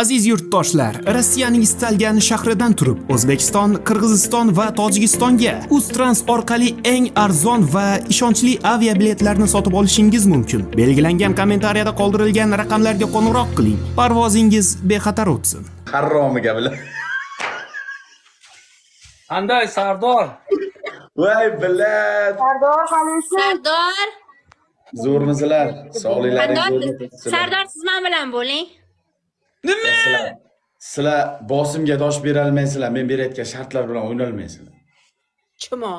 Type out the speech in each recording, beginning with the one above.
Aziz yurtdoshlar, Rossiyaning istalgan shahridan turib, O'zbekiston, Qirg'iziston va Tojikistonga Uztrans orqali eng arzon va ishonchli aviabiletlarni sotib olishingiz mumkin. Belgilangan kommentariyada qoldirilgan raqamlarga qo'ng'iroq qiling. Parvozingiz bexatar o'tsin. Harromiga bilan. Qanday, Sardor? Voy, блядь. Sardor, qalaysiz? Sardor, Zo'rmisizlar? Sog'liklaring Sardor, zo'rmi? Sardor, siz men bilan bo'ling. Nima? Sizlar bosimga dosh berolmaysizlar. Men berayotgan shartlar bilan o'ynolmaysizlar. Chumo.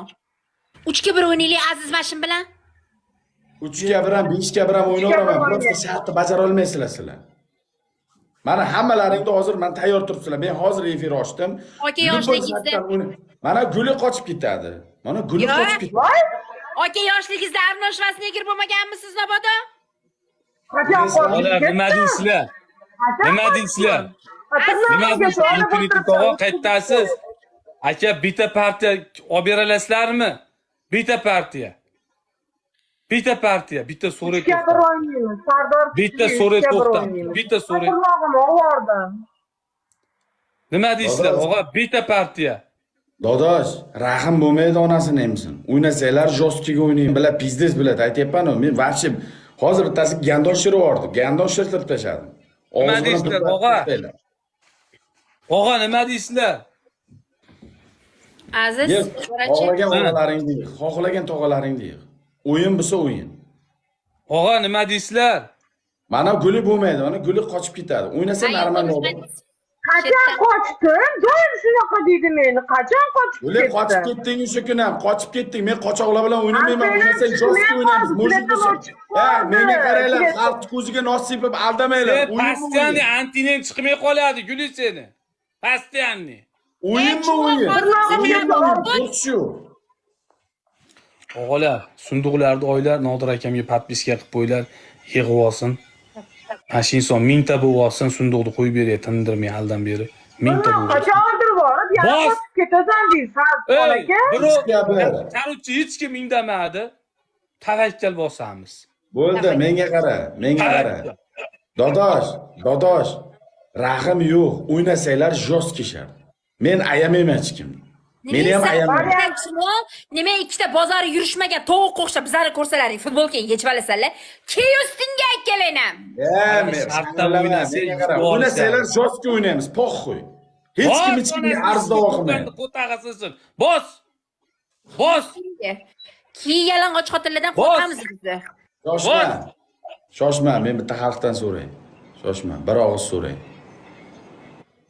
3 ga 1 o'ynaylik Aziz mashin bilan. 3 ga 1 ham, 5 ga 1 ham o'ynayveraman. Просто shartni bajara olmaysizlar sizlar. Mana hammalaringda hozir man tayyor turibsizlar. Men hozir efir ochdim. Aka, Любой yoshligingizda- shartdan Mana Guli qochib ketadi. Mana Guli Yo'q. qochib ketadi. Voy, Aka, yoshligingizda Arnold Shvarsenegger bo'lmaganmisiz mabodo? Qachon qochib Olar, nima deysizlar? Qachon Nima deysizlar? qochib? Nima deysizlar? Infinity tog'a, qaytasiz? Aka, bitta partiya olib bera olasizlarmi? Bitta partiya. Bitta partiya, bitta so'ray 3 ga 1 to'xtab. o'ynaymiz. Sardor, Bitta 3 ga so'ray 1 to'xtab. o'ynaymiz. Bitta so'ray. Tirnog'imni olvordim. Nima deysizlar, Dodosh. og'a? Bitta partiya. Dodosh, rahm bo'lmaydi, onasini emsin. O'ynasanglar жёсткий ga o'ynang. Bila пиздец biladi, aytyapman-ku. Men вообще hozir bittasi гандон shirib yubordi. Гандон shirtirib tashladim. Nima Og'zi bilan deysizlar, turib og'a? tashlaylar. Og'a, nima deysizlar? Aziz, Yig', qarachi. xohlagan og'alaringni yig', xohlagan tog'alaringni yig'. O'yin bo'lsa o'yin. Og'a, nima deysizlar? Mana Guli bo'lmaydi, mana Guli qochib ketadi. O'ynasa нормально bo'ladi. Qachon qochdim? Doim shunaqa deydi meni. Qachon qochib Guli, qochib ketdim? ketding o'sha kuni ham, qochib ketding. Men qochoqlar bilan o'ynamayman. Antenam O'ynasak chiqdi, жёсткий o'ynaymiz. Мужик bo'lsin. Ha, menga qaranglar, xalq ko'ziga nos sepib aldamanglar. Sen O'yinmi постоянный o'yin? Antinang chiqmay qoladi, Guli seni. Постоянный. O'yinmi o'yin? Tirnog'imga O'yinmi o'yin? Shu. Og'alar, sunduqlarni oylar Nodir akamga подписка qilib qo'ylar, yig'ib olsin. Mana shu inson 1000 ta bo'lib olsin, sunduqni qo'yib beray, tindirmay haldan beri. 1000 ta bo'lib olsin. Qachon oldirib borib, yana Bos! qochib ketasan deysan, Ey, aka. birov, 3 ga 1. короче, hech kim indamadi. Tavakkal bosamiz. Bo'ldi, menga qara, menga qara. Tavakkal. Dodosh, dodosh, rahm yo'q. O'ynasanglar жёсткий shart. Men ayamayman hech kimni. Meni ham ayamayman. Chumo, nima ikkita bozor yurishmagan tovuq o'xshab bizlarni ko'rsalaring, futbolkang yechib olasanlar. Key ustingga ikkalanam. Ya, men Shartdan o'ynama, o'ynasak, menga qara. yutib O'ynasanglar olishadi. жёсткий o'ynaymiz, похуй. Hech kim hech kimga arz da'vo qilmaydi. Qo'tag'asisin. Bos! Bos! Kiy yalang'och xotinlardan Bos! qo'rqamiz biz. Shoshma. Shoshma, men bitta xalqdan so'ray. Shoshma, bir og'iz so'ray.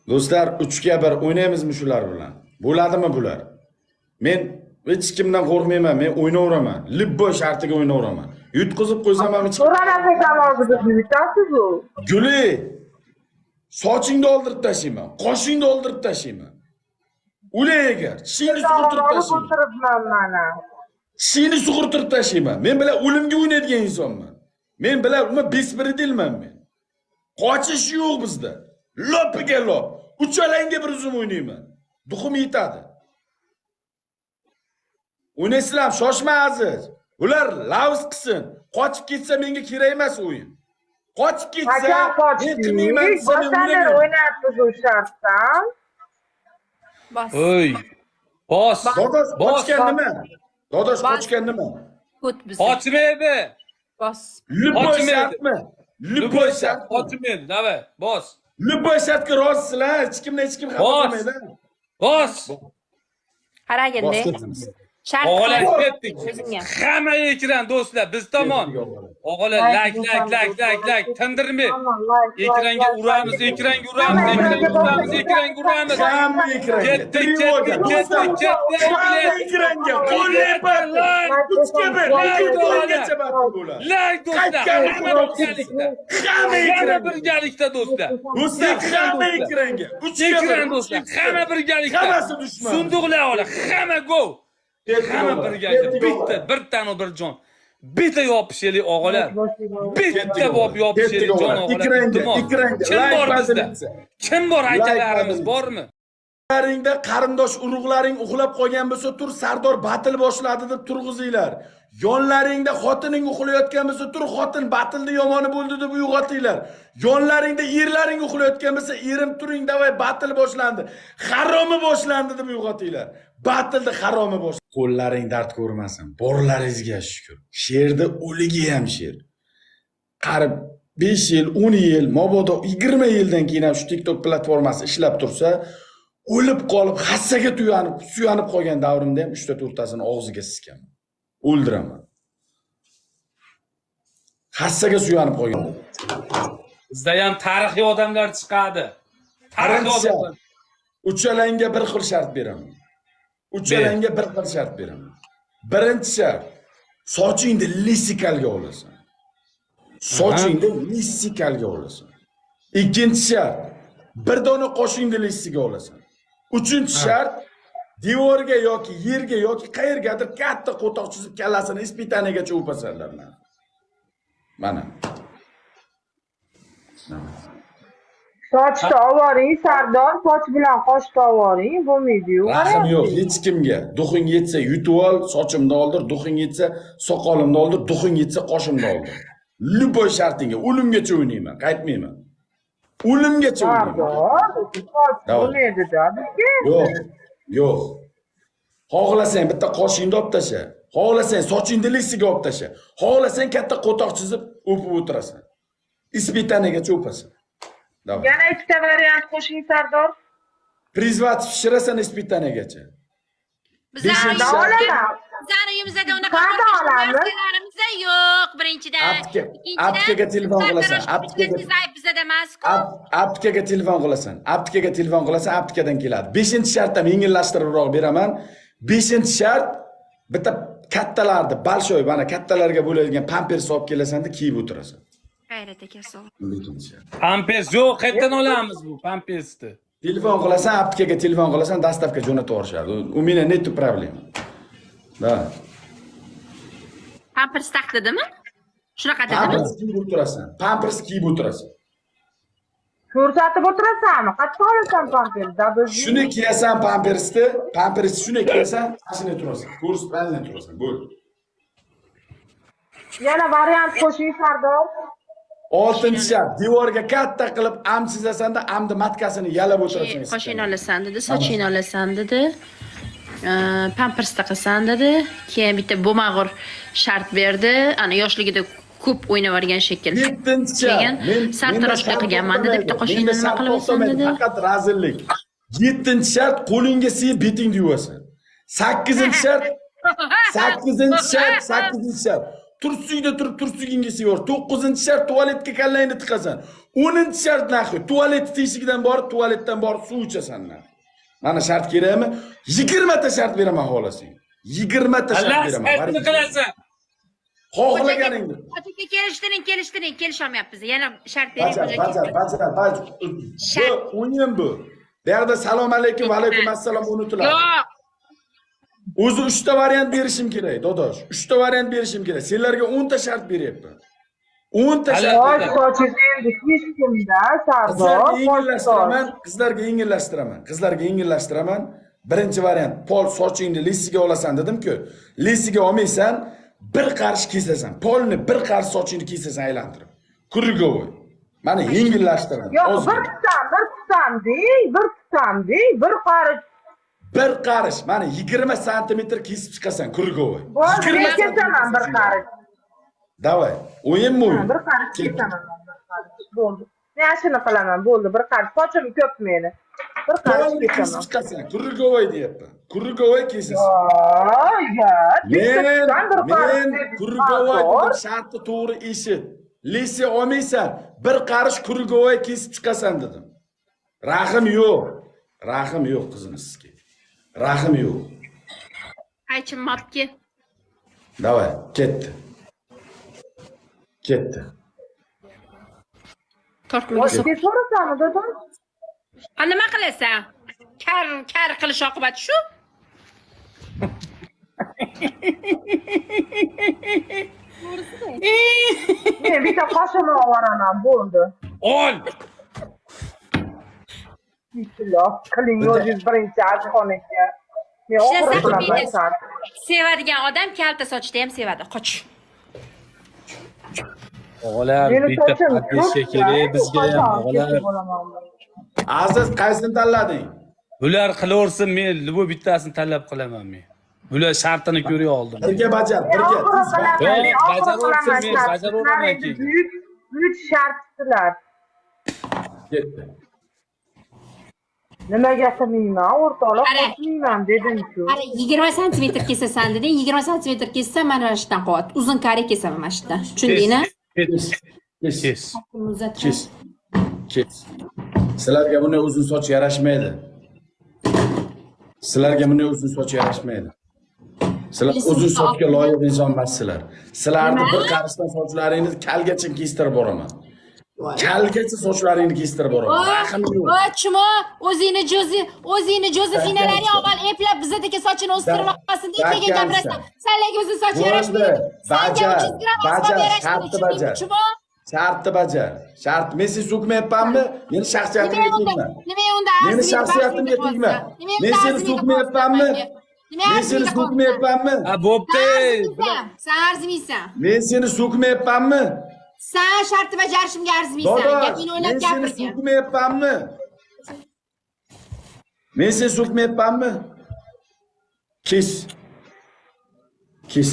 Do'stlar, 3 ga 1 o'ynaymizmi shular bilan? Bo'ladimi bular? Men hech kimdan qo'rqmayman, men o'ynayveraman. Любой shartiga o'ynayveraman. Yutqizib qo'ysam ham hech So'ramasak ham hozir yutasiz u. Guli! Sochingni oldirib tashlayman, qoshingni oldirib tashlayman. Uli agar, tishingni sug'urtirib Olib tashlayman. o'tiribman mana. Tishingni sug'urtirib tashlayman. Men bilan o'limga o'ynaydigan insonman. Men bilan umuman беспредел man men. Qochish yo'q bizda. Lopiga lop. Uchalangga bir uzum o'ynayman. Дух im yetadi. O'ynaysizlar, shoshma, Aziz. Ular lavz qilsin. Qochib ketsa, menga kerak emas o'yin. Qochib ketsa, Qachon men qochdik? qilmayman desa, men Boshdan beri o'ynamayman. o'ynayapmiz u shartdan. Bos. Oy. Bos. Dodosh, Bos. qochgan nima? Dodosh, Bos. qochgan nima? Ko't bizni. Qochmaydi. Bos. Любой Qochmaydi. shartmi? Любой shartmi? Qochmaydi. Давай, bos. Любой shartga rozisizlar, hech kimdan hech kim xafa Bos. qilmaydi. Bos. Qaraganda. Bos, ketamiz. Shart Og'alar, qilib ketdik. o'zingga. Hamma ekran, do'stlar, biz tomon. Og'alar, layk, layk, layk, layk, layk, tindirmay. Ekranga uramiz, ekranga uramiz, ekranga uramiz, ekranga uramiz. Hamma ekranga. Ketdik, Trevoga, ketdik, ketdik, ketdik. Hamma ekranga. Qo'llayman. 3 ga 1. 2 o'ngacha battle bo'ladi. Layk, do'stlar, Qaytgan hamma birgalikda. Hamma Hamma ekranga. birgalikda, do'stlar. Do'stlar, hamma ekranga. 3 ga 1. Ekran, do'stlar, hamma birgalikda. Hammasi dushman. Sunduqlar ola, hamma go. Ketdik, Hamma o'g'il. birgalikda. Ketdik, Bitta, o'g'il. bir tano bir jon. Bitta yopishaylik, og'alar. Bitta Ketdik, bo'lib o'g'il. yopishaylik, Ketdik, jon o'g'il. og'alar. Ekranga, Iltimos. ekranga. Kim Layk bor bizda? bosilsa. Kim bor, Layk akalarimiz bosilsa. bormi? Laringda qarindosh urug'laring uxlab qolgan bo'lsa, tur, Sardor battle boshladi deb turg'izinglar. Yonlaringda xotining uxlayotgan bo'lsa, tur xotin, battlni yomoni bo'ldi deb uyg'otinglar. Yonlaringda erlaring uxlayotgan bo'lsa, erim turing, давай, battle boshlandi. Haromi boshlandi deb uyg'otinglar. Battlni haromi bosh. Qo'llaring dard ko'rmasin. Borlaringizga shukur. Sherda o'ligi ham sher. Qarib 5 yil, 10 yil, mabodo 20 yildan keyin ham shu TikTok platformasi ishlab tursa, o'lib qolib, hassaga tuyanib, suyanib qolgan davrimda ham 3 ta 4 tasini og'ziga siskaman. O'ldiraman. Hassaga suyanib qolgan. Bizda ham tarixiy odamlar chiqadi. Tarixiy Birinchisi, odamlar. uchalangga bir xil shart beraman. Uchalangga bir xil shart beraman. Birinchi shart, sochingni лысикалga olasan. Sochingni лысикалga olasan. Ikkinchi shart, bir dona qoshingni лысыйga olasan. Uchinchi shart, devorga yoki yerga yoki qayergadir katta qo'toq chizib, kallasini испытание gacha o'pasanlar mana. Mana. Mana. Sochni ovoring, Sardor, soch bilan qoshni ovoring, bo'lmaydi-yu. Rahm yo'q hech kimga. Дух ing yetsa yutib ol, sochimni oldir, дух ing yetsa soqolimni oldir, дух ing yetsa qoshimni oldir. Любой shartingga o'limgacha o'ynayman, qaytmayman. O'limgacha o'ynayman. Sardor, soch Давай. bo'lmaydi-da bizga. Yo'q, yo'q. Xohlasang bitta qoshingni olib tasha. Xohlasang sochingni лысый ga olib tasha. Xohlasang katta qo'toq chizib o'pib o'tirasan. Испытание gacha o'pasan. Давай. Yana ikkita variant qo'shing, Sardor. Призвать pishirasan испытание gacha. Bizani Beshinchi Qanday shart. olaman? Bizani uyimizda unaqa Qanday olamiz? narsalarimiz yo'q birinchidan. Apteka, aptekaga telefon qilasan. Aptekaga Aptekaga bizada emas-ku. Aptekaga telefon qilasan. Aptekaga telefon qilasan, aptekadan keladi. Beshinchi shart ham yengillashtiribroq beraman. Beshinchi shart, bitta kattalarni, большой, mana kattalarga bo'ladigan pampers olib kelasanda, kiyib o'tirasan. G'ayrat aka, sog'. Beshinchi shart. Pampers yo'q, qayerdan olamiz bu pampersni? Telefon qilasan, aptekaga telefon qilasan, доставка jo'natib yuborishadi. У меня нету проблем. Да. Pampers taqdidimi? Shunaqa dedimi? Pampers kiyib o'tirasan. Pampers kiyib o'tirasan. Ko'rsatib o'tirasanmi? Qayerdan olasan pampers? Shuni kiyasan pampersni, pampersni shuni kiyasan, shuni turasan. Ko'rsatib turasan. Bo'ldi. Yana variant qo'shing, Sardor. Oltinchi shart, devorga katta qilib am chizasanda, amni маткасini yalab o'tirasan. Qoshingni olasan dedi, sochingni olasan dedi. Pampers taqasan dedi. Keyin bitta bo'lmag'ur shart berdi. Ana yoshligida ko'p o'ynab yuborgan shekilli. Yettinchi shart. Keyin sartaroshlik qilganman dedi, bitta qoshingni Menda nima shart qilasan to'xtamaydi, dedi. faqat razillik. Yettinchi shart, qo'lingga siyib betingni yuvasan. Sakkizinchi shart, sakkizinchi shart, sakkizinchi shart. Tursingda turib tursugingga siyor. To'qqizinchi shart, tualetga kallangni tiqasan. 10-shart, нахуй, tualet teshigidan borib, tualetdan borib suv ichasan, нахуй. Mana shart kerakmi? 20 ta shart beraman xohlasang. 20 ta shart Allah beraman. shartni qilasan. Xohlaganingni. Aka, kelishtiring, kelishtiring, kelisholmayapmiz. Yana shart bering. Bajar, Xo'ja bajar, bajar, bajar. Bu o'yin bu. Bu yerda salom alaykum va alaykum assalom unutiladi. Yo'q. O'zi 3 ta variant berishim kerak, dodosh. 3 ta variant berishim kerak. Senlarga 10 ta shart beryapman. 10 ta shart. Soch sochingiz endi hech kimda, Sardor. Qizlarga Soch soch. yengillashtiraman, qizlarga yengillashtiraman. Qizlarga yengillashtiraman. Birinchi variant, pol sochingni лысый ga olasan dedim-ku. Лысый ga olmaysan, bir qarish kesasan. Polni bir qarish sochingni kesasan aylantirib. Круговой. Mana yengillashtiraman. Yo'q, bir Ozgina. tutam, bir tutam deng, bir tutam deng, bir qarich. Bir qarish, mana 20 santimetr kesib chiqasan круговой. Bo'ldi, 20 men kesaman bir qarich. Давай. O'yinmi Ha, o'yin? bir qarich Ketdik. kesaman bir qarich. Bo'ldi. Men shuni qilaman, bo'ldi, bir qarich. Sochim ko'p meni. Bir qarich Polni kesib kesaman. chiqasan. Круговой deyapman. Круговой kesasan. Yo, bitta Men tutam bir qarich. men dedi. круговой Sardor. dedim, shartni to'g'ri eshit. Лысый olmaysan, bir qarish круговой kesib chiqasan dedim. Rahm yo'q. Rahm yo'q qizim sizga. Rahm yo'q. Qaychim olib. Давай, ketdi. Ketdi. Tortmaga Boshqa so'rasanmi, dodam? Ha, nima qilasan? Kar kar qilish oqibati shu. Men bitta qoshimni oboraman, bo'ldi. Ol. Bismillah, qiling o'zingiz birinchi, Azizxon aka. Men oxiri Ishlasa qilaman qilmaydi. shart. Sevadigan odam kalta sochda ham sevadi. Qoch. Og'alar Meni bitta sochim подписка ko'p, kerak bizga ham qachon og'alar. kesib bo'laman buni? Aziz, qaysini tanlading? Bular qilaversin, men любой bittasini tanlab qilaman men. Bular shartini ko'ray oldim. Birga bajar, Men birga. oxiri Tez qilaman, Yo'q, men oxiri bajaravursin, qilaman men shart. bajaravuraman Sizlar endi keyin. buyuk buyuk shartsizlar. Ketdi. Nimaga qilmayman, o'rtoqlar, Qara. qochmayman dedim-ku. Qara, 20 santimetr kesasan deding, 20 santimetr kessam mana shu yerdan qolyapti. Uzun kare kesaman mana shu yerdan. Tushundingmi? Kes. Kes. Kes. Kes. Kes. Sizlarga bunday uzun soch yarashmaydi. Sizlarga bunday uzun soch yarashmaydi. Sizlar uzun sochga loyiq inson emassizlar. Sizlarni bir qarishdan sochlaringizni kalgacha kestirib boraman. Kalgacha sochlaringni kestirib boraman. Rahim yo'q. Voy, chumo, o'zingni Jo'zi, o'zingni Jozefinalaring avval eplab bizadagi sochini o'stirmasin deb keyin Dakkansan. gapirasan. Sanlarga o'zi soch Bo'ldi. yarashmaydi. Sanga Bajar, 300 gramm asbob bajar, yarashmaydi. shartni Tushundingmi, bajar. chumo? Shartni bajar. Shart. Men seni so'kmayapmanmi? Meni shaxsiyatimga Nima unda? tegma. Nima unda? Meni shaxsiyatimga tegma. Men seni so'kmayapmanmi? Men seni so'kmayapmanmi? Ha, bo'pti. Arzimaysan. Sen arzimaysan. Men seni so'kmayapmanmi? Sen shartni bajarishimga arzimaysan. Dada, Gapingni o'ylab men seni gapirgin. so'kmayapmanmi? Men seni so'kmayapmanmi? Kes. Kes.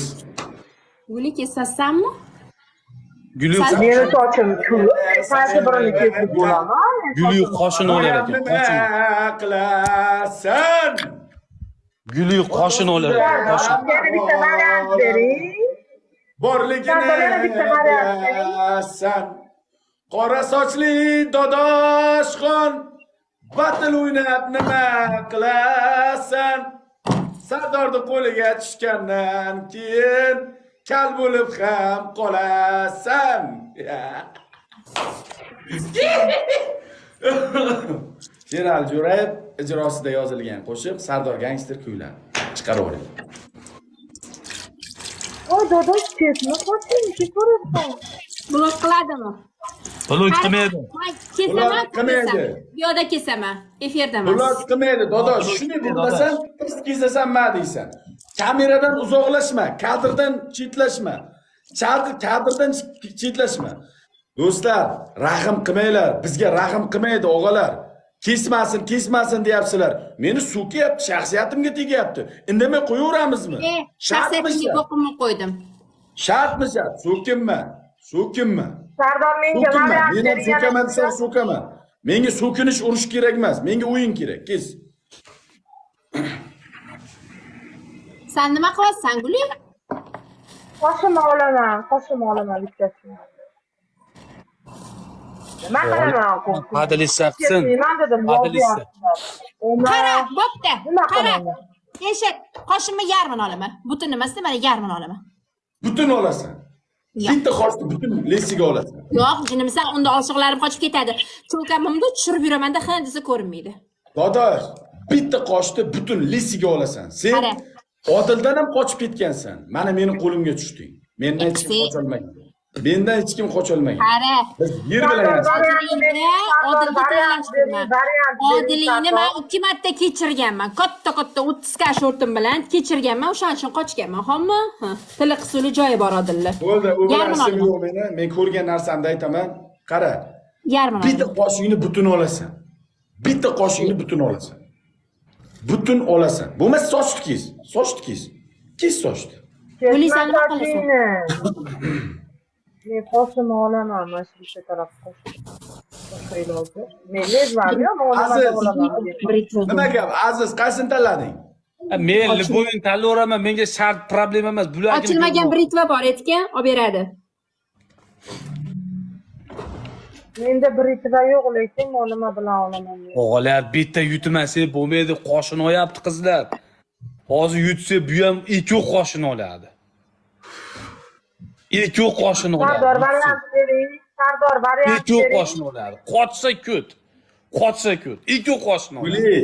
Guli kesasanmi? Guli Meni sochim ko'p, qaysi birini kesib bo'laman? Men Guli sochim qoshini olar ekan, qoshini. Nima qilasan? Guli qoshini olar ekan, qoshini. Yana bitta variant bering. Borligini Sardor, yana bitta variant bering. bilasan. Qora sochli Dodoshxon batil o'ynab nima qilasan? Sardorni qo'liga tushgandan keyin kal bo'lib ham qolasan. Sherali Jo'rayev ijrosida yozilgan qo'shiq Sardor Gangster kuyladi. Chiqaravering. Voy dodosh, kesma sochingni, kesaversan. Blok qiladimi? Blok qilmaydi. Man kesaman, Blok qilmaydi. kesaman. Bu yoqda kesaman. Efirda emas. Bular qilmaydi, dodosh. Blok Shuni qilmaydi, bilmasan, tirs kesasan ma deysan. Kameradan uzoqlashma, kadrdan chetlashma. Kadrdan chetlashma. Do'stlar, rahm qilmanglar. Bizga rahm qilmaydi, og'alar. Kesmasin, kesmasin deyapsizlar. Meni so'kyapti, shaxsiyatimga tegyapti. Indamay qo'yaveramizmi? E, Shartmi? shaxsiyatimga boqimni qo'ydim. Shartmi shart? So'kinma. So'kinma. Sardor menga So'kinma. variant Men ham bering. Yana so'kaman bitta. desam so'kaman. Menga so'kinish, urush kerak emas. Menga o'yin kerak. Kes. Sen nima qilyapsan, Guli? Qoshimni olaman, qoshimni olaman bittasini. Nima qilaman? Поделиться qilsin. Kesmayman dedim, Поделиться. yozyaptilar. O'ma, Qara, bo'pti. Nima Qara. qilaman? Eshit, qoshimni yarmini olaman. Butun emasda, mana yarmini olaman. Butun olasan. Yo'q. Bitta qoshni butun lesiga olasan. Yo'q, jinimsan, unda oshiqlarim qochib ketadi. Cho'lkamimda tushirib yuramanda, ha desa ko'rinmaydi. Dodosh, bitta qoshni butun lesiga olasan. Sen Qara. Odildan ham qochib ketgansan. Mana meni qo'limga tushding. Mendan hech kim Sen- qocholmagan. Mendan hech kim qocholmagan. Qara. Biz yer bilan Sardor, yashadik. variant bering, Odilingni Sardor, Odilga variant bering, tenglashtirma. variant bering, Odilingni man Sardor. 2 marta kechirganman. Katta-katta 30 ka shortim bilan kechirganman, o'shaning uchun qochganman. Xo'pmi? Ha, tili qisuvli joyi bor Odilni. Bo'ldi, u bilan Yarmini ishim olaman. yo'q meni. Men ko'rgan narsamni aytaman. Qara. Yarmini Bitta olaman. qoshingni butun olasan. Bitta qoshingni butun olasan. Butun olasan. Bo'lmasa sochni kes. Sochni kes. Kes sochni. Guli, Kesma sen nima qilasan? sochingni. Men qoshimni olaman, mana shu bitta taraf qoshim. Boshqa iloji. Men lezvam yo'q, men olaman Aziz. olaman. Nima gap? Aziz, qaysini tanlading? Ha, Men любой ni tanlayveraman, menga shart problema emas. Bular Ochilmagan britva bor etgan, olib beradi. Menda britva yo'q, lekin men nima bilan olaman? O'g'alar bitta yutmasak bo'lmaydi, qoshini oyapti qizlar. Hozir yutsa bu ham ikki qoshini oladi. Ikki qoshini oladi. Sardor variant bering, Sardor variant Ikki bering. qoshini oladi. Qochsa ko't. Qochsa ko't. Ikki qoshini oladi. Guli,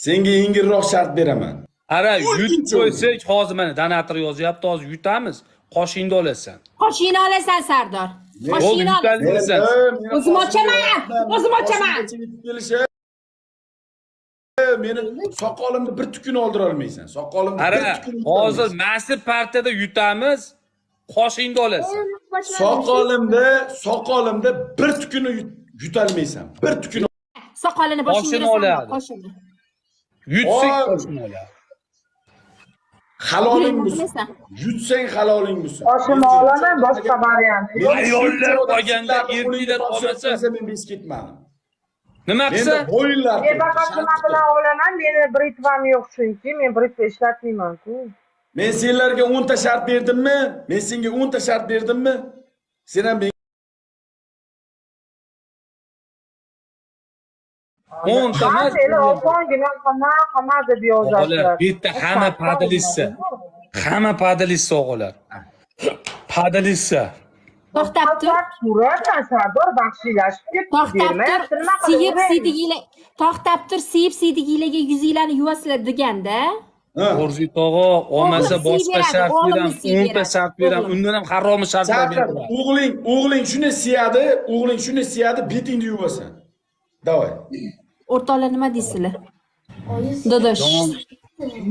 senga yengilroq shart beraman. Ara yutib O'lguncha qo'ysak, hozir mana donator yozyapti, hozir yutamiz. Qoshingni olasan. Qoshingni olasan, Sardor. Bo'ldi, Qoshingni olasan. yutadi. Meni O'zim qoshimga ochaman, yetmam, o'zim ochaman. qoshimgacha yetib kelishim. Meni soqolimni bir tukini oldira olmaysan. Soqolimni bir Qara, tukini hozir olmaysan. mana shu partiyada yutamiz, qoshingni olasan. Soqolimda bir tukini yutolmaysan. Bir tukini. Soqolini boshingga Qoshini solma, oladi. qoshini. Yutsak Oy. qoshini oladi. Haloling Gulingni bo'lsin. bilasan. Yutsang haloling bo'lsin. Qoshimni olaman, boshqa variant yo'q. Ayollar olganda erkaklar olmasa men bez ketmadim. nima Menda qilsa? bo'yinlar Men faqat nima bilan olaman, meni britvam yo'q chunki, men britva ishlatmayman-ku. Men senlarga 10 ta shart berdimmi? Men senga 10 ta shart berdimmi? Sen ham 10 ta emas. Hamma osongina hamma hamma deb O'g'illar, yozasizlar. bu yerda hamma padalissa. Hamma padalissa o'g'illar. Padalissa. To'xtab tur. Suratdan Sardor vahshiylashib ketdi. To'xtab tur. Bermayapti, nima qilib Siyib uraylik? siydigilar, to'xtab tur, siyib siydigilarga yuzinglarni yuvasizlar deganda, Ha. Orzu tog'a olmasa O'g'lim boshqa siyib shart beradi, beraman, o'g'limni siyib 10 ta beradi, shart beraman, o'g'lim. undan ham haromi shartlar Sardor, beraman. o'g'ling shuni siyadi, o'g'ling shuni siyadi, betingni yuvasan. Давай. O'rtoqlar nima deysizlar? Dodosh.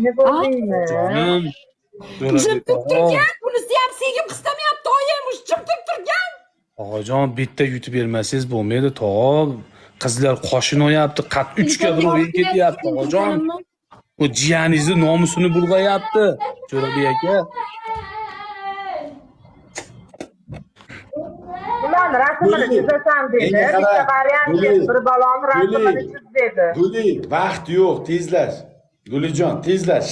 Ne bo'ldingmi? Jonim. Jim Jo'rabek turib tog'a. turgan, bunisi ham segim qistamayapti, oyim, jim turib turgan. Tog'ajon bitta yutib bermasangiz bo'lmaydi, tog'a. Qizlar qoshini oyapti, qat 3 ga bir o'yin ketyapti, tog'ajon. U jiyaningizni nomusini bulg'ayapti, Jo'rabek aka. Ularni rasmini Guli, chizasan dedi. menga qara, Bitta variant Guli, dedi, bir baloni rasmini Guli. chiz dedi. Guli, vaqt yo'q, tezlash. Gulijon, tezlash.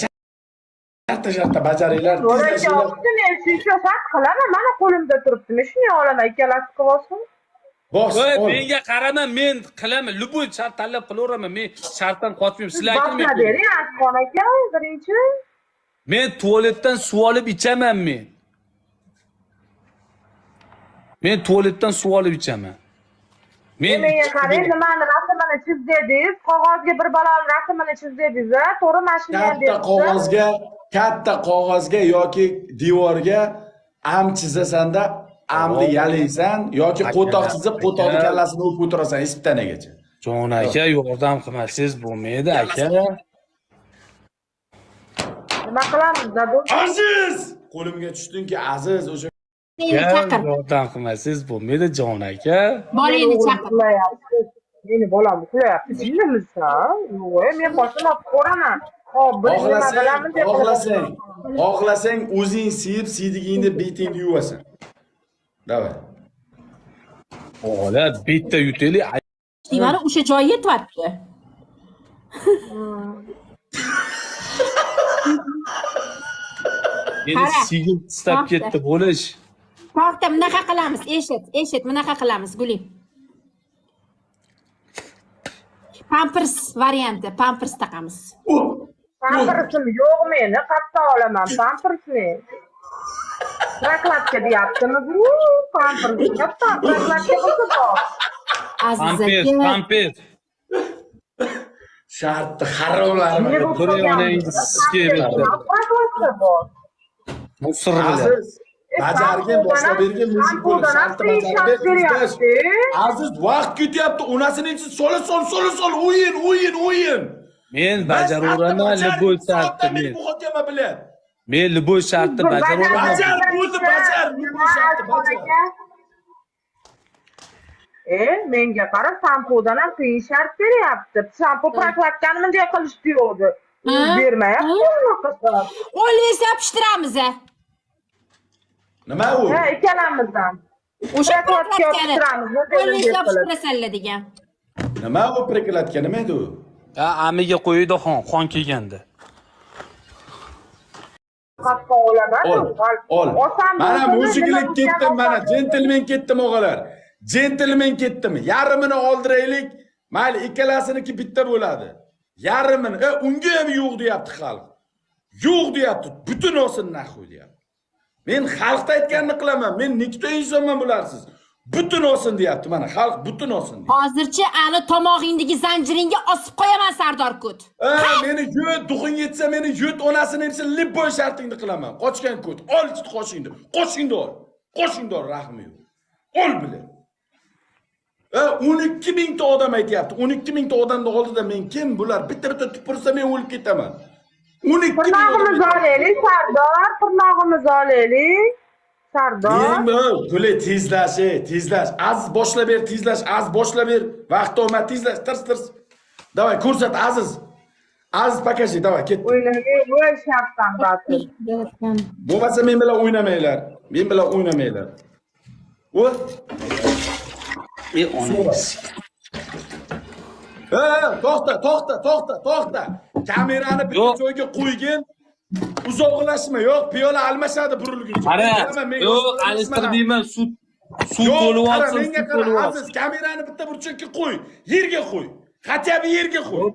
Shartta shartta bajaringlar, To'g'ri tezlashinglar. aytyapti, men shuncha shart qilaman, mana qo'limda turibdi. Men shuni olaman, ikkalasi qilib olsin. Bos, Voy, ol. menga qarama, men qilaman, любой shart tanlab qilaveraman. Men shartdan qochmayman. Sizlar Boshlab aytmang. bering, Asqon aka, birinchi. Men tualetdan suv olib ichaman men. Men tualetdan suv olib ichaman. Men Menga qarang, nimani rasmini chiz dedingiz, qog'ozga bir baloni rasmini chiz dedingiz, a? To'g'ri, mana shuni ham Katta beribsiz. qog'ozga, katta qog'ozga yoki devorga am chizasanda, amni yalaysan yoki qo'toq chizib, qo'toqni Aka. kallasini o'pib o'tirasan isbitanagacha. Jon aka yordam qilmasangiz bo'lmaydi aka. Nima qilamiz, dadu? Aziz! Qo'limga tushdingki, Aziz o'sha Bolangni Aka, chaqir. yordam qilmasangiz bo'lmaydi jon aka. Bolangni chaqir. Uxlayapti. Meni bolam uxlayapti. Jinnimisan? Yo'q, men boshim olib ko'raman. Hop, bir nima xohlasang, bilamiz deb xohlasang, xohlasang o'zing siyib, siydigingni betingni yuvasan. Давай. O'g'lar bitta yutaylik. Mana o'sha joyi yetyapti. Meni Qara. sigim tistab To'xta. ketdi bo'lish. To'xta, bunaqa qilamiz, eshit, eshit, bunaqa qilamiz, Guli. Pampers varianti, pampers taqamiz. Pampersim yo'q meni, qayerdan olaman pampersni? Prokladka deyaptimi bu? Pampers. Qayerdan prokladka bo'lsa bor. Aziz Pampers, aka, pampers. Shartni haromlari. Ne bo'lib Buni qolgan? onangizni sizga berdi. Prokladka bor. Musir bilan. Aziz, bajargin, boshlab bergin, mujik bo'lib, shartni bajarib ber, tezlash. Aziz, vaqt ketyapti. Onasini ichi sola sol, sola sol, o'yin, o'yin, o'yin. Men bajaraveraman любой shartni men. Muhokama bilan. Men любой shartni bajaraveraman. Bajar, bo'ldi, bajar, любой shartni bajar. E, menga qara, sampodan ham qiyin shart beryapti. Sampo prokladkani bunday qilishdi yo'qdi. Ha? Bermayapti unaqa shart. Qo'lni yopishtiramiz. a. Nima u? Ha, ikkalamizdan. O'sha Prokladka prokladkani yopishtiramiz, bunday qo'lni bunday qilib. yopishtirasizlar degan. Nima u prokladka? Nima edi u? Ha, amiga qo'ydi xon, xon kelganda. Qatqa olaman. Ol, ol. Osam Mana bo'lsin, mujiklik nima ketdim, bo'lsa mana osam. jentelmen ketdim o'g'alar. Jentelmen ketdim. Yarmini oldiraylik. Mayli, ikkalasiniki bitta bo'ladi. Yarmini, unga ham yo'q deyapti xalq. Yo'q deyapti. Butun olsin nahu deyapti. Men xalqda aytganini qilaman. Men nikta insonman bularsiz. Butun olsin deyapti mana xalq butun olsin deyapti. Hozircha ani tomog'ingdagi zanjiringga osib qo'yaman Sardor Kut. Meni yut, duxing yetsa meni yut, onasini emsin, любой shartingni qilaman. Qochgan ko't, ol qoshingni, qoshingni ol. Qoshingni ol, rahmi yo'q. Ol bile. 12 mingta odam aytyapti. 12 mingta odamni oldida men kim bular? Bitta-bitta tupursa men o'lib ketaman. 12 ming odam. Tirnog'imizni olaylik, Sardor, tirnog'imizni olaylik. Sardor. Men Guli tezlash, ey, tezlash. Aziz boshlab ber, tezlash, Aziz boshlab ber. Vaqt olma, tezlash, tirs tirs. Давай, ko'rsat Aziz. Aziz покажи, давай, ketdi. O'ynaga voy shartdan batir. Bo'lmasa men bilan o'ynamanglar. Men bilan o'ynamanglar. O, E onangiz. To'xta, to'xta, to'xta, to'xta. Kamerani bitta Yo'q. joyga qo'ygin. Uzoqlashma, yo'q, piyola almashadi burilguncha. Qara, Bilaman, men yo'q, yoshlarman. alishtirmayman, sut suv Yo'q, to'lib qara, olsin, menga suv qara, to'lib olsin. Aziz, kamerani bitta burchakka qo'y. Yerga qo'y. Хотя бы yerga qo'y.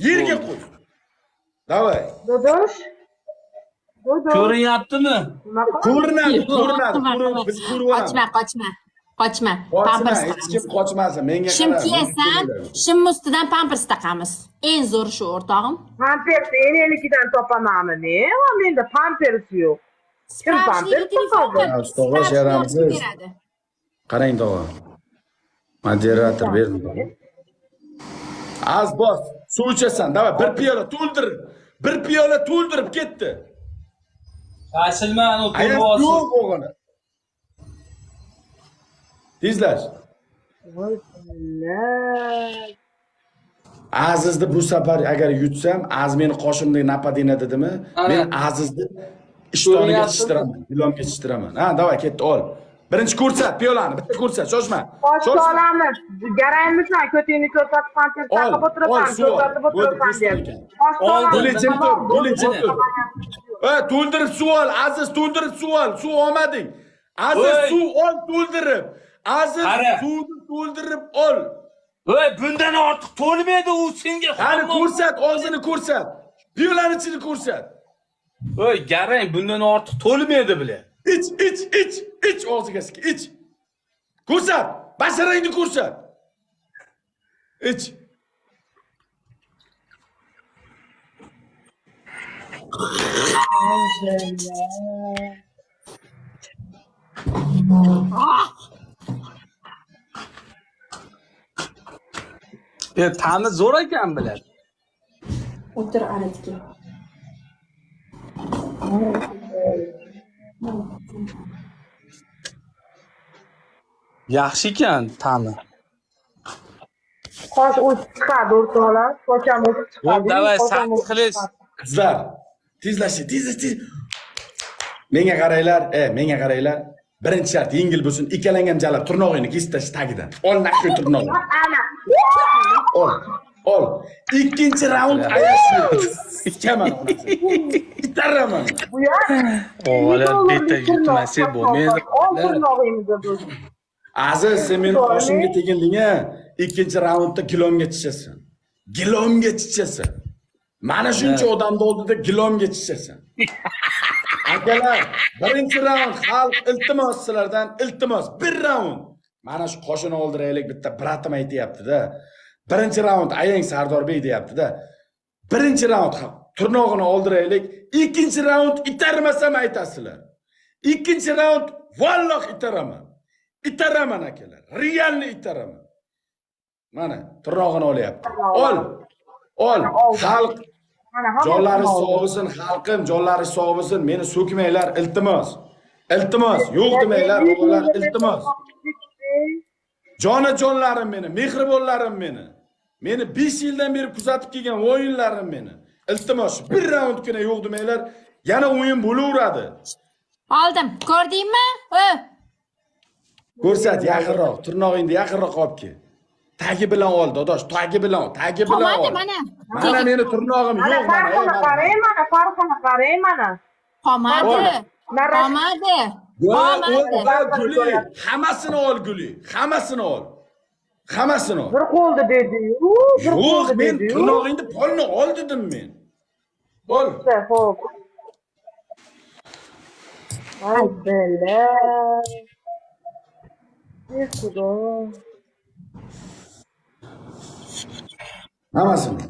Yerga qo'y. Давай. Dodosh. Dodosh. Ko'rinyaptimi? Nima qilamiz? Ko'rinadi, ko'rinadi. Ko'rinadi, biz ko'rib olamiz. Qochma, qochma. Qochma. Qochma, Pampers hech kim taqamiz. qochmasin. Menga Shim qara. kiyasan, shim ustidan pampers taqamiz. Eng zo'ri shu o'rtog'im. Pampers enenikidan topamanmi men? Va menda pampers yo'q. Kim Справочник ga pampers telefon topadi? qil. Tog'a Справочник sharamsiz. yozib beradi. Qarang tog'a. Moderator berdim. Az bos, suv ichasan. Давай, bir piyola to'ldir. Bir piyola to'ldirib ketdi. Shoshilma, anavi to'lib Ayaz olsin. yo'q o'g'ini. Tezlash. Voy billah. Azizni bu safar agar yutsam, Az meni qoshimdagi napadina dedimi? Men Azizni ishtoniga Ko'rinyaptimi? chishtiraman, ilonga chishtiraman. Ha, давай ketdi, ol. Birinchi ko'rsat piyolani, bitta ko'rsat, shoshma. Qoshni Shoshma. olamiz. Garaymisan, ko'tingni ko'rsatib pampers Ol, taqib ol, o'tirasan, suv ol. ko'rsatib Bo'ldi, o'tirasan ko'rsat deyapti. ekan. Qoshni Oldi. olamiz. Guli jim tur, Tamom, Guli jim Mana. tur. To'ldirib suv ol, Aziz to'ldirib suv ol, suv olmading. Aziz Voy. suv ol to'ldirib. Aziz Qara. suvni to'ldirib ol. Voy, bundan ortiq to'lmaydi u senga. Qani hammom. ko'rsat, og'zini ko'rsat. Piyolani ichini ko'rsat. Voy, garang, bundan ortiq to'lmaydi bile. Ich, ich, ich, ich og'ziga sik, ich. Ko'rsat, basharangni ko'rsat. Ich. E, ta'mi zo'r ekan bile. O'tir anatga. Yaxshi ekan ta'mi. Qosh o'sib chiqadi o'rtoqlar. Soch ham o'sib chiqadi. Yo'q, давай, Qosh ham sakkiz o'sib qilish. chiqadi. Qizlar, tezlashing, tez, tez. Menga qaranglar, menga qaranglar. Birinchi shart yengil bo'lsin, ikkalang ham jalab tirnog'ingni kesib tashl tagidan. Ol naqsh tirnog'ini. Ana. Ol. Ol. Ikkinchi raund ayash yo'q. Ichaman onasini. Itaraman. Bu ya. O'g'lim bitta yutmasa bo'lmaydi. Ol tirnog'ingni biz. Aziz, sen meni qoshimga teginding a? Ikkinchi raundda gilomga chishasan. Gilomga chishasan. Mana shuncha odamni oldida gilomga chishasan. Akalar, birinchi raund xalq iltimos sizlardan iltimos bir raund. Mana shu qoshini oldiraylik bitta bratim aytyapti-da. Birinchi raund ayang Sardorbek deyapti-da. Birinchi raund xalq tirnog'ini oldiraylik, ikkinchi raund itarmasam aytasizlar. Ikkinchi raund valloh itaraman. Itaraman akalar, realni itaraman. Mana tirnog'ini olyapti. Ol. Ol. Xalq Mana hamma jonlari oldi. sog' bo'lsin, xalqim jonlari sog' bo'lsin. Meni so'kmanglar, iltimos. Iltimos, yo'q demanglar, o'g'illar, iltimos. Jonajonlarim meni, mehribonlarim meni. Meni 5 yildan beri kuzatib kelgan o'yinlarim meni. Iltimos, bir raundgina yo'q demanglar, yana o'yin bo'laveradi. Oldim. Ko'rdingmi? Ö. Ko'rsat yaqinroq, tirnog'ingni yaqinroq olib kel. Tagi bilan ol, dodosh, tagi bilan ol, tagi bilan Qolmadi ol. mana. Mana meni tirnog'im Mana yo'q mana. ey, farqini mana. qarang, mana farqini qarang, mana. Qolmadi. Narash- Qolmadi. Yo'q, Qolmadi. ol, Guli, hammasini ol Guli, hammasini ol. Hammasini ol. Bir qo'lda dedi-yu, bir Yo'q, qo'lda men dedi-yu. tirnog'ingni polni ol dedim men. Ol. Xo'p. Ay bela. Ey Xudo. Hammasini.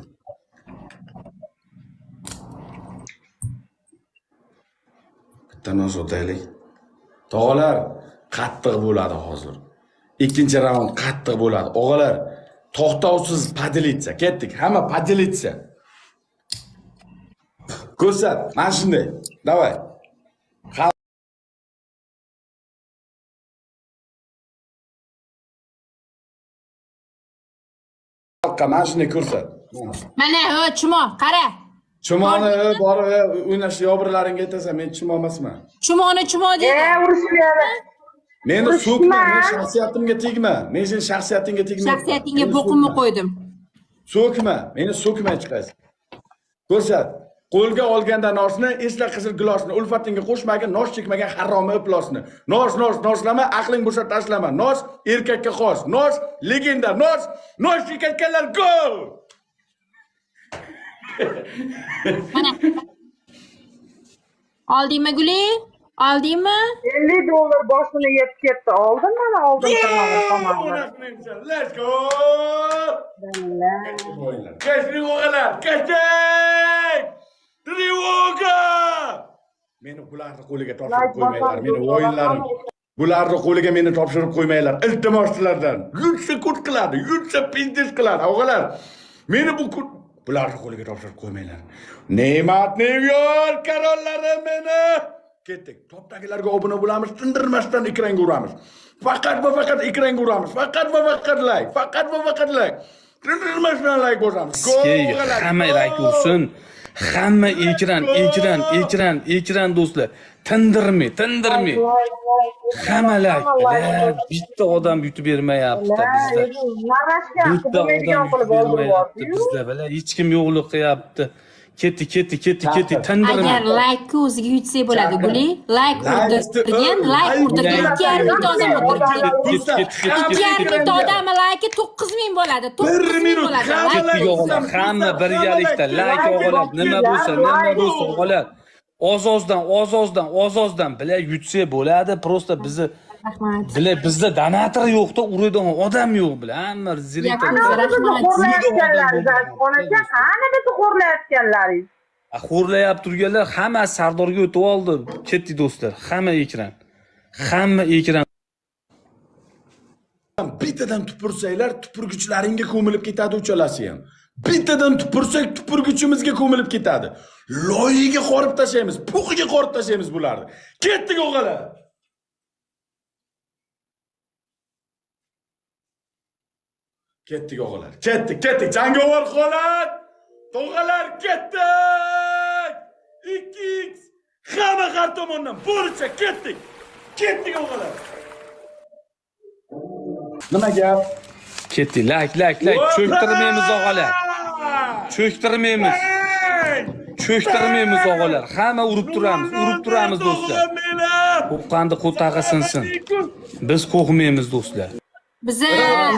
Bitta nos o'taylik. Tog'alar qattiq bo'ladi hozir. Ikkinchi raund qattiq bo'ladi. Og'alar, to'xtovsiz поделиться. Ketdik. Hamma поделиться. Ko'rsat. Mana shunday. Давай. Xalqqa mana shunday ko'rsat. Mana, ho, chumo, qara. Chumoni borib o'ynashni yobirlaringga aytasan, men chumo emasman. Chumoni chumo E, dedi. urushmaydi. Meni Urushma. so'kma, men shaxsiyatimga tegma. Men seni shaxsiyatingga tegmayapman. Shaxsiyatingga Meni bo'qimni so'kma. qo'ydim. So'kma, meni so'kmay chiqasiz. Ko'rsat. Qo'lga olganda nosni, esla qizil gilosni, ulfatingga qo'shmagin, nosh chekmagan haromi iflosni. Nos, nos, noslama, aqling bo'lsa tashlama. Nos erkakka xos. Nos legenda, nos, nos chekayotganlar gol! Mana. Oldingmi Guli? Oldingmi? 50 dollar boshini yeb ketdi. Oldin mana oldin tomonni. Let's go! Ketdik o'g'illar, ketdik! Trevoga! Meni bularni qo'liga topshirib qo'ymanglar, meni o'yinlarim. Bularni qo'liga meni topshirib qo'ymanglar. Iltimos sizlardan. Yutsa kut qiladi, yutsa pizdiz qiladi, o'g'illar. Meni bu kut bularni qo'liga topshirib qo'ymanglar. Ne'mat New York karollari meni. Ketdik. Topdagilarga obuna bo'lamiz, tindirmasdan ekranga uramiz. Faqat va faqat ekranga uramiz. Faqat va faqat like, faqat va faqat like. Tindirmasdan like bosamiz. Go, Ey, o'g'illar, hamma go! like ursin. Hamma ekran, ekran, ekran, ekran do'stlar. Tindirmay, tindirmay. Hamma like. Bila, bitta odam yutib bermayapti bizda. Narashgan, Bitta odam qilmaydigan yutib qilib oldirib bermayapti yubordi-yu. bizda. Bila, hech kim yo'qlik qilyapti. Ketdi, ketdi, ketdi, ketdi. Tindirmay. Agar like o'ziga yutsak bo'ladi, Guli. Like urdirgan, like urdirgan 2,5 mingta odam o'tiribdi. Ketdi, ketdi, ketdi, ketdi, 2,5 mingta odam like 9000 bo'ladi. Bir 9000 minut, bo'ladi. hamma Like Ketdik o'g'illar, hamma birgalikda like o'g'illar, nima bo'lsa, nima bo'lsa o'g'illar. Oz-ozdan, oz-ozdan, oz-ozdan bila yutsa bo'ladi. Просто bizni Rahmat. bila bizda donator yo'qda, uradigan odam yo'q bila. Hamma zirikda. Yaqin Qani bizni Rahmat. xo'rlayotganlaringiz, Azizxon aka, qani bizni xo'rlayotganlaringiz? Xo'rlayap turganlar hammasi Sardorga o'tib oldi. Ketdik do'stlar, hamma ekran. Hamma ekran. Bittadan tupursanglar, tupurgichlaringga ko'milib ketadi uchalasi ham. Bittadan tupursak, tupurgichimizga ko'milib ketadi. Loyiga qorib tashlaymiz, puxiga qorib tashlaymiz bularni. Ketdik o'g'illar. Ketdik o'g'illar. Ketdik, ketdik. Jangovar holat. Tog'alar ketdik. 2x hamma har tomondan bo'richa ketdik. Ketdik o'g'illar. Nima gap? Ketdik. Like, like, like. Cho'ktirmaymiz o'g'illar. Cho'ktirmaymiz. Cho'ktirmaymiz o'g'illar. Hamma urib turamiz, urib turamiz do'stlar. Qo'rqqanni qo'tag'i sinsin. Biz qo'rqmaymiz do'stlar. Biza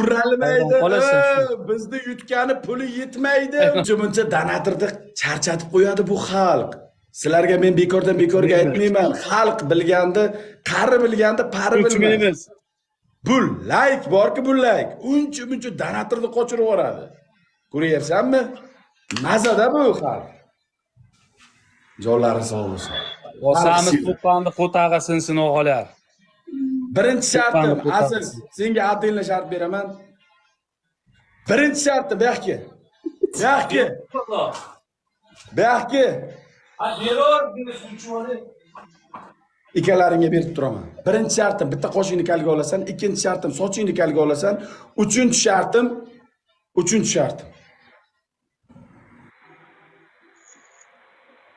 Uralmaydi. Qolasan shu. Bizni yutgani puli yetmaydi. Uncha-muncha donatorni charchatib qo'yadi bu xalq. Sizlarga men bekordan bekorga aytmayman. Xalq bilganda, qari bilganda pari bilmas. Cho'kmaymiz. Bu like borki bu like. Uncha-muncha donatorni qochirib yuboradi. Ko'ryapsanmi? Mazada bu xalq. Jonlari sog' bo'lsin. Osamiz qo'rqqanni qo'tag'i sinsin o'g'illar. Birinchi shartim, Qo'pani qo'taq. Aziz, senga отдельно shart beraman. Birinchi shartim bu yoqqa. Bu yoqqa. Bu yoqqa. Ikkalaringga berib turaman. Birinchi shartim bitta qoshingni kalga olasan, ikkinchi shartim sochingni kalga olasan, uchinchi shartim, uchinchi shartim.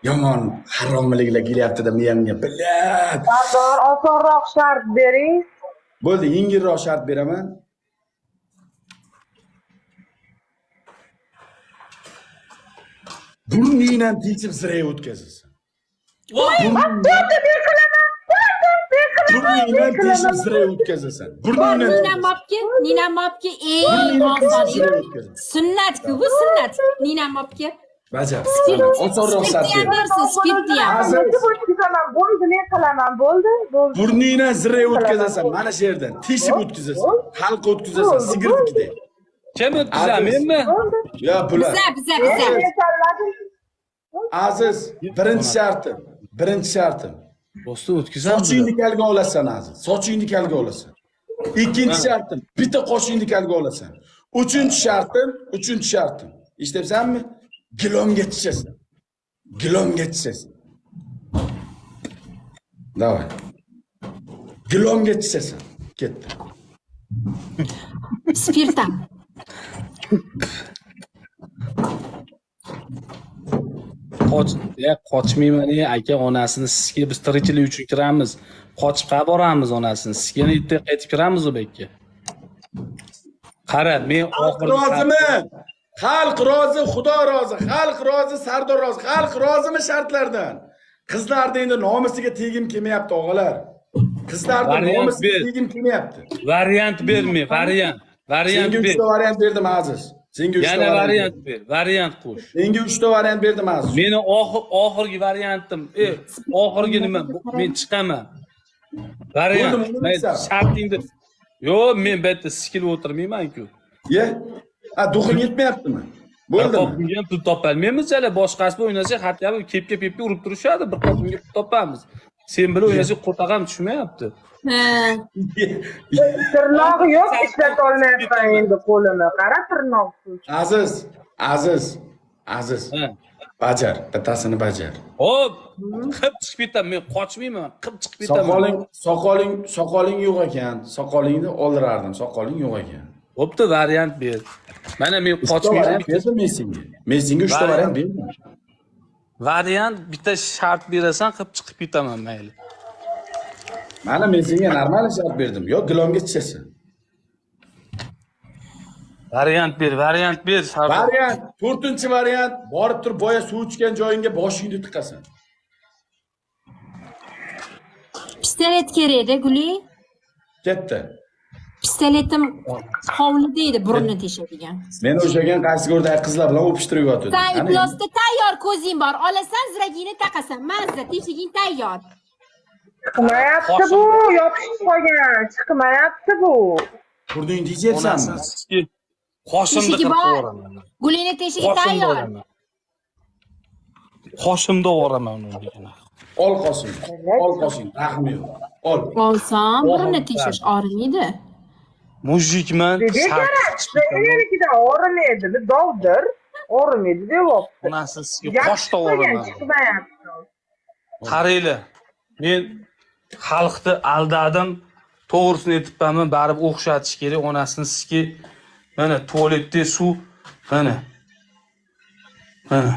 Yomon haromiliklar kelyapti-da miyamga. Bilat. Sardor, osonroq shart bering. Bo'ldi, yengilroq shart beraman. Burningdan teshib ziraya o'tkazasan. Bo'ldi, men qilaman. Bo'ldi, men qilaman. Burningdan Men teshib qilaman. ziraya o'tkazasan. Burningdan Ninam olib kel, Ninam olib kel. Eng oson. Sunnat-ku bu sunnat. Ninam olib kel. Bajar. Spirt, Osonroq shart spirtni ham ber. bersin, spirtni ham. Aziz. O'tkazaman, bo'ldi, men qilaman, bo'ldi, bo'ldi. Burningdan ziraya o'tkazasan, mana shu yerdan teshib o'tkazasan. Xalq o'tkazasan, sigirnikidek. Kim o'tkazadi, Aziz. menmi? Bo'ldi. Yo, bular. Biza, biza, biza. Men tanladim. Aziz, birinchi shartim, birinchi shartim. Do'sti o'tkazamiz. Sochingni kalga olasan, Aziz. Sochingni kalga olasan. Ikkinchi shartim, bitta qoshingni kalga olasan. Uchinchi shartim, uchinchi shartim. Eshityapsanmi? Gilomga tushasan. Gilomga tushasan. Давай. Gilomga tushasan. Ketdi. Spirt ham. Qoch, ya qochmayman ey aka, onasini sizga biz tirikchilik uchun kiramiz. Qochib qayerga boramiz onasini? Sizga erta qaytib kiramiz u bekka. Qara, men Xalq oxirgi rozimi? Xalq rozi, Xudo rozi, xalq rozi, Sardor rozi. Xalq rozimi shartlardan? Qizlarni endi nomusiga tegim kelmayapti, og'alar. Qizlarni Variant nomusiga ber. tegim kelmayapti. Variant berme, variant. Variant Senga ber. uchta variant berdim, Aziz. Senga uchta Yana variant variant berdim. ber, variant qo'sh. Senga uchta variant berdim, Aziz. Meni oxirgi variantim, oxirgi nima? Men chiqaman. Variant. Bo'ldi, uni Men bilsam. shartingni. Yo'q, men bu yerda sikilib o'tirmayman-ku. Ye? Ha, дух ing yetmayaptimi? Bir Bo'ldimi? qopimga ham pul topolmaymiz hali, boshqasi bilan o'ynasak, hatto kepka pepka urib turishadi, bir qopimga pul topamiz. Sen bilan o'ynasak qo'taq ham tushmayapti. Ha. Tirnog'i yo'q, ishlata olmayapman endi qo'lini. Qara tirnoqsiz. Aziz, Aziz, Aziz. Ha. Bajar, bittasini bajar. Hop, qilib chiqib ketaman, men qochmayman, qilib chiqib ketaman. Soqoling, soqoling, soqoling yo'q ekan. Soqolingni oldirardim, soqoling yo'q ekan. Bo'pti, variant ber. Mana men Uchta qochmayman. variant berdim men senga. Men senga uchta Variant. variant berdim. Variant bitta shart berasan, qilib chiqib ketaman mayli. Mana men senga normal shart berdim. Yo, gilomga tushasan. Variant ber, variant ber. Sardor. Variant, to'rtinchi variant, borib turib boya suv ichgan joyingga boshingni tiqasan. Pistolet kerak-da, Guli. Ketdi. Pistoletim hovlida edi, burunni teshadigan. Meni o'shagan qaysi go'rdagi qizlar bilan o'pishtirib yotdi. San iflosda tayyor ko'zing bor. Olasan, ziragingni taqasan. Mazza, teshiging tayyor. Chiqmayapti bu, yopishib qolgan. Chiqmayapti bu. Burningni tejayapsanmi? Onasini sikib, qoshimni Teshigi qirqib bor. yuboraman. Gulini teshigi Qoshimda tayyor. olaman. Qoshimda yuboraman uni degani. Ol qoshing. Ol qoshing, rahmi yo'q. Ol. Olsam, burunni Oxirgi teshish og'rimaydi. Мужик man. Bekara, chiqmaydi, og'rimaydi. Bu dovdir. Og'rimaydi deyapti. Onasini sikib, Yopishib qoshda qolgan, yuboraman. chiqmayapti. Qaranglar, men xalqni aldadim, to'g'risini aytibmanmi, baribir o'xshatish kerak, onasini siki. Mana tualetda suv, mana. Mana.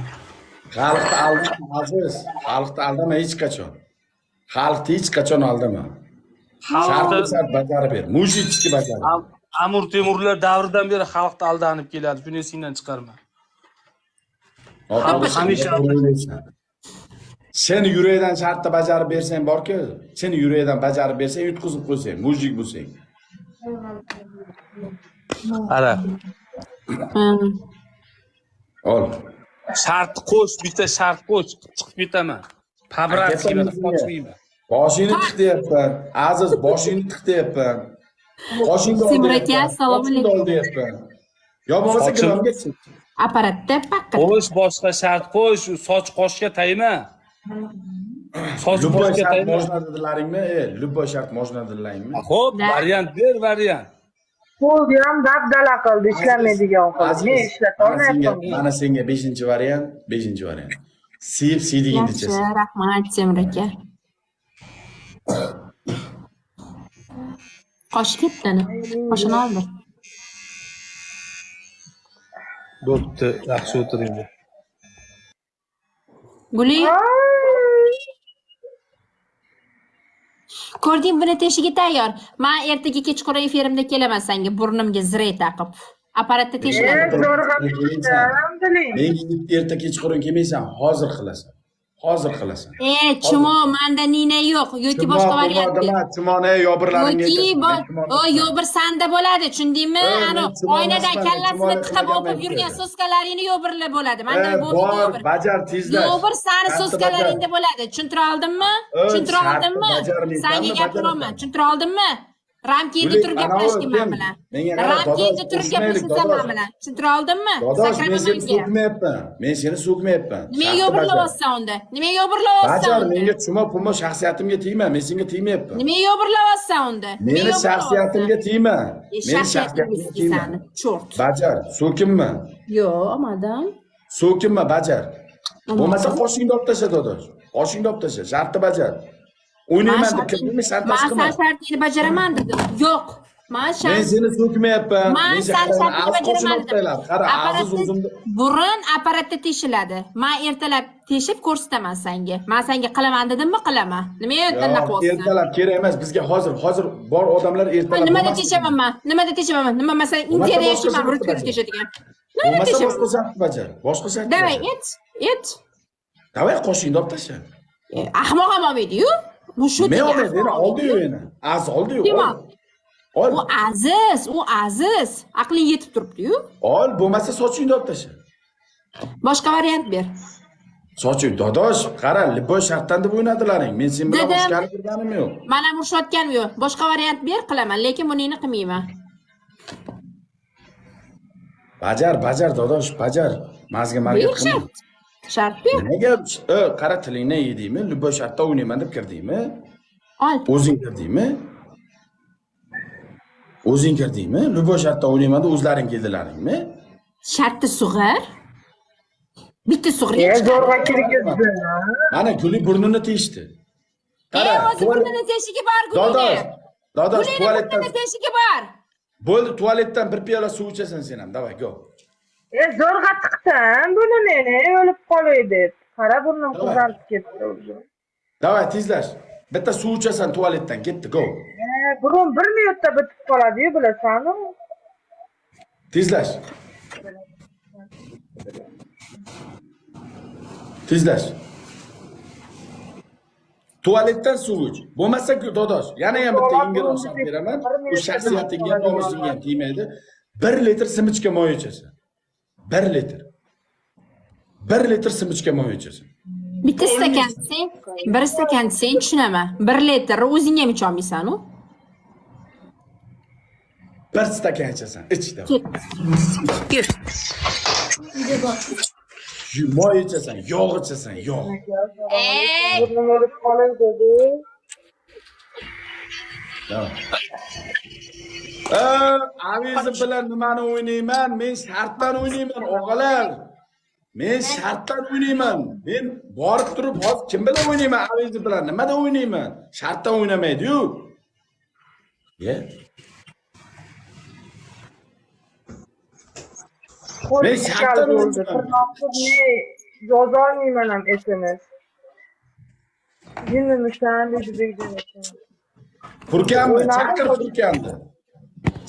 Xalqni aldama, Aziz. Xalqni aldama hech qachon. Xalqni hech qachon aldama. Xalqni Shartni shart bajarib ber. Мужички bajarib. Amir Temurlar davridan beri xalqni aldanib keladi. Shuni esingdan chiqarma. Xalq hamisha Sen yurakdan shartni bajarib bersang borku, sen yurakdan bajarib bersang yutqizib qo'ysang, мужик bo'lsang. Qara. Ol. Shart qo'sh, bitta shart qo'sh, chiqib ketaman. По-братски mana qochmayman. Boshingni tiq deyapman. Aziz, boshingni tiq deyapman. Qoshingni ol Timur aka, deyapman. assalomu Qoshingni ol alaykum. deyapman. Yo bo'lmasa Sochim- gilomga chiq. Apparatda paqqa. Qo'sh, boshqa shart qo'sh, soch qoshga tayma. Soch Любой qoshga shart tayma. можно dedilaringmi? E, любой shart можно dedilaringmi? Xo'p, Da. variant ber, variant. Qo'lni ham dabdala qildi, ishlamaydigan qildi. Aziz, Men ishlata mana senga, olmayapman. mana senga 5-variant, 5-variant. Siyib siydigingni Yaxshi, ichasan. rahmat Temur aka. Qoshi ketdi ana. Qoshini oldi. Bo'pti, yaxshi o'tiringlar. Guli, Ay! ko'rding buni teshigi tayyor. Men ertaga kechqurun efirimda kelaman senga burnimga zire taqib. Apparatda teshiladi. Zo'rg'a tushdim, diling. Menga erta kechqurun kelmaysan, hozir qilasan. Hozir qilasan. E, chumo, manda nina yo'q yoki boshqa variant ber. Chumoni yo birlaringga Yoki aytasan. o yo bir sanda bo'ladi, tushundingmi? Ey, Ani men chumon oynadan emasman, kallasini chumoni tiqib qilagan o'pib yurgan aytadi. соска laringni yo birlar bo'ladi. Manda Ey, bo'lmaydi yo bor, bir. bajar tezlash. Yo bir sani Shartni соска laringda bajar. bo'ladi. Tushuntira oldimmi? Ey, Tushuntira shartni oldimmi? bajarmaysanmi, Sanga gapiryapman. bajarasan. Tushuntira oldimmi? Ramkiyda Guli, turib anavi gaplashgin men kim? bilan. Menga qara, Ramkiyda dodosh, turib urishmaylik, gaplashasan men dodosh. bilan. Tushuntira oldimmi? Dodosh, men Sakrama seni menga. so'kmayapman. Men seni so'kmayapman. Nimaga Shartni bajar. o'birlayapsan unda? Nimaga o'birlayapsan Bajar, unda? menga chuma puma shaxsiyatimga tegma, men senga tegmayapman. Nimaga o'birlayapsan unda? Meni Nimaga shaxsiyatimga tegma. E, Meni shaxsiyatimga shaxsiyatimga tegma. sani, chort. Bajar, so'kinma. Yo'q, olmadim. So'kinma, bajar. Bo'lmasa qoshingni olib tasha, dodosh. Qoshingni olib tasha, shartni bajar. O'ynayman deb kirdingmi, shartni Man qilma. san shartingni bajaraman dedim. Yo'q. Man Men shart seni so'kmayapman. Man Men san seni shartini aziz qoshini bajaraman olib dedim. tashlab. Qara, aziz Apparatda o'zimni burun apparatda teshiladi. Man ertalab teshib ko'rsataman senga. Man senga qilaman dedimmi, qilaman. Nimaga Yo'q, anaqa qilyapsan? ertalab kerak emas bizga hozir hozir bor odamlar ertalab Nimada bo'lmas. teshaman man? Nimada teshaman man? Nima masalan Bo'lmasa Indiyada boshqa yashayman, shartni ruchkada bajar. teshadigan. Nimada Bo'lmasa teshaman? boshqa shartni bajar. Boshqa shartni Давай, bajar. et, et. Давай qoshingni olib tasha. E, ahmoq ham olmaydi-yu. Bu shu Men olmaydi, yana oldi-yu yana. Az oldi-yu. Kim Ol. Ol. U aziz, u aziz. Aqling yetib turibdi-yu. Ol, bo'lmasa sochingni olib tasha. Boshqa variant ber. Soching, dodosh, qara, liboy shartdan deb o'ynadilaring. Men sen bilan Dedim. urushgani kirganim yo'q. Man ham urushayotganim yo'q. Boshqa variant ber, qilaman, lekin buningni qilmayman. Bajar, bajar, dodosh, bajar. Mazga marga Ber qilma. shart. Shart ber. Nega? Qara, tilingni yedingmi? Liboy shartda o'ynayman deb kirdingmi? Ol. O'zing kirdingmi? O'zing kirdingmi? Liboy shartda o'ynayman deb o'zlaring keldilaringmi? Shartni sug'ar. Bitta sug'urga E, chiqadi. zo'rg'a kirgizdi. Mana Guli burnini teshdi. E, o'zi burnini teshigi bor Dodosh, Gulini. dodosh, Gulini tualetdan burnini teshigi bor. bo'ldi, tualetdan bir piyola suv ichasan sen ham. Давай, go. E, zo'rg'a tiqdim buni meni o'lib qolay deb. Qara, burnim Давай. qizarib ketdi уже. Давай, tezlash. Bitta suv ichasan tualetdan, ketdi, go. E, burun bir minutda bitib qoladi-yu, bilasanmi? Tezlash. Tezlash. Tualetdan suv ich. Bo'lmasa dodosh, yana ham bitta yengilroq shart beraman. U shaxsiyatingga ham, nomusingga ham tegmaydi. 1 litr simichka moy ichasan. 1 litr. 1 litr simichka moy ichasan. Bitta stakan sen, bir stakan sen tushunaman. 1 litr o'zing ham icholmaysan u. Bir stakan ichasan. Ich deb. Ket. Yur. Moy ichasan, yog' ichasan, yog'. Ey! Burnim o'lib qolay dedi. Tamam. Avizim bilan nimani o'ynayman? Men shartdan o'ynayman, og'alar. Men shartdan o'ynayman. Men borib turib hozir kim bilan o'ynayman? Avizim bilan nimada o'ynayman? Shartdan o'ynamaydi-yu. Ye. Qo'l Men ishkal shartdan bo'ldi. o'ynayman. Tirnoqsiz ne yozolmayman ham SMS. Jinnimisan dedi Begjan aka. Furkanmi? O'ynadi. Chaqir Furkanni.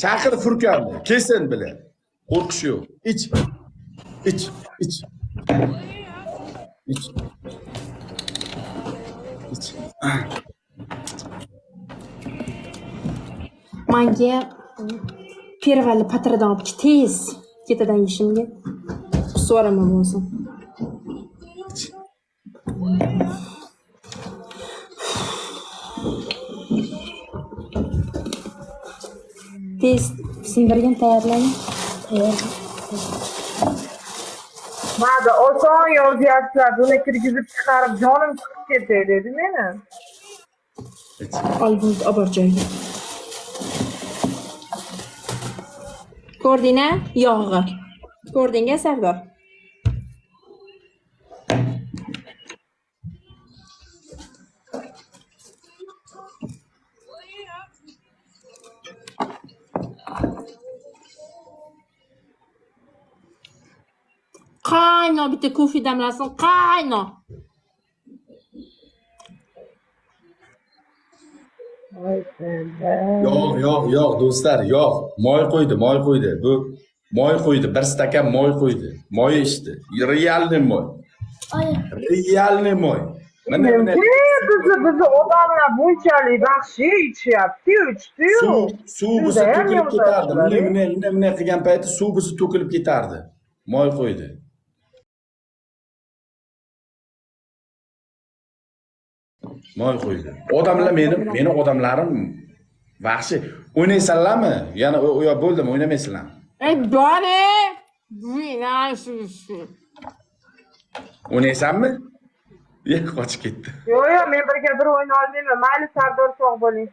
Chaqir Furkanni. Kelsin bile. Qo'rqish yo'q. Ich. Ich, ich. Ich. Ich. Manga pervalni patiradan olib ket tez. Ketadan yeyishimga. So'rama bo'lsin. Ich. Tez sindirgin tayyorlang. Tayyor. Mada oson yozyapsizlar, buni kirgizib chiqarib jonim chiqib ketay dedi meni. Ich. Ol buni olib bor joyiga. Ko'rding-a? Yog'i. Ko'rding-a, Sardor? Qaynoq bitta kofe damlasin, qaynoq. Voy tavba. Yo'q, yo'q, yo'q, do'stlar, yo'q. Moy qo'ydi, moy qo'ydi. Bu moy qo'ydi, bir stakan moy qo'ydi. Moy ichdi. Реальный moy. Реальный moy. Mana mana Kim bizni odamlar bunchalik vahshiy ichyapti-yu, ichdi-yu. suv bo'lsa Shunda ham to'kilib ketardi. yozadilar, Bunday bunday bunday bunday qilgan payti suv bo'lsa to'kilib ketardi. Moy qo'ydi. Moy qo'ydi. Odamlar meni odamlarim Vahshiy. O'ynaysanlarmi? Yana u yo bo'ldimi? O'ynamaysizlarmi? Ey bor. O'ynaysanmi? Ye, qochib ketdi. Yo'q, yo'q, men birga bir o'yna olmayman. Mayli, Sardor, sog' bo'ling.